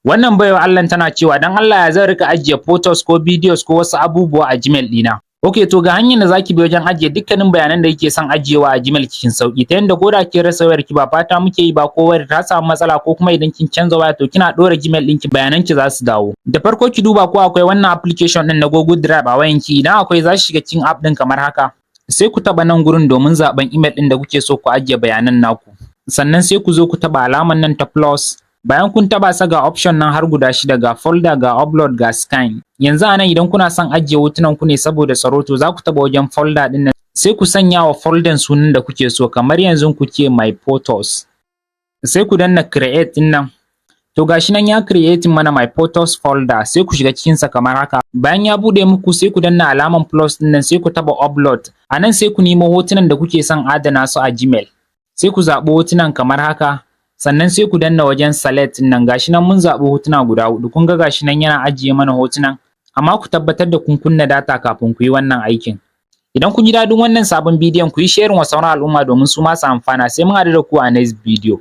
Wannan baiwa Allah tana cewa, "Dan Allah, ya zan rika ajiye photos ko videos ko wasu abubuwa a Gmail ɗina?" Ok, to ga hanyar da zaki bi wajen ajiye dukkanin bayanan da kike son ajiyewa a Gmail cikin sauki, ta yanda ko da kin rasa wayar ki, ba fata muke yi ba, ko wayar ta samu matsala, ko kuma idan kin canza waya, to kina ɗora Gmail ɗinki bayanan ki za su dawo. Da farko ki duba ko akwai wannan application ɗin na Google Drive a wayanki. Idan akwai, za ki shiga cikin app ɗin kamar haka. Sai ku taɓa nan gurin domin zaɓen email ɗin da kuke so ku ajiye bayanan naku. Sannan sai ku zo ku taɓa alamar nan ta plus. Bayan kun taɓa sa, ga option nan har guda shida: ga folder, ga upload, ga scan. Yanzu anan idan kuna son ajiye hotunan ku ne saboda tsaro, to za ku taɓa wajen folder ɗin nan, sai ku sanya wa folder sunan da kuke so, kamar yanzu ku ce "my photos". Sai ku danna create ɗin nan. To gashi nan ya create mana my photos folder. Sai ku shiga cikin sa kamar haka. Bayan ya bude muku, sai ku danna alaman plus ɗin nan, sai ku taɓa upload. A nan sai ku nemo hotunan da kuke son adana su a Gmail. Sai ku zaɓi hotunan kamar haka. Sannan sai ku danna wajen select nan. Gashi nan mun zaɓi hotuna guda huɗu. Kun ga gashi nan yana ajiye mana hotunan. Amma ku tabbatar da kun kunna data kafin ku yi wannan aikin. Idan kun ji daɗin wannan sabon bidiyon, ku yi sharing wa sauran al'umma domin su ma su amfana. Sai mun haɗu da ku a next video.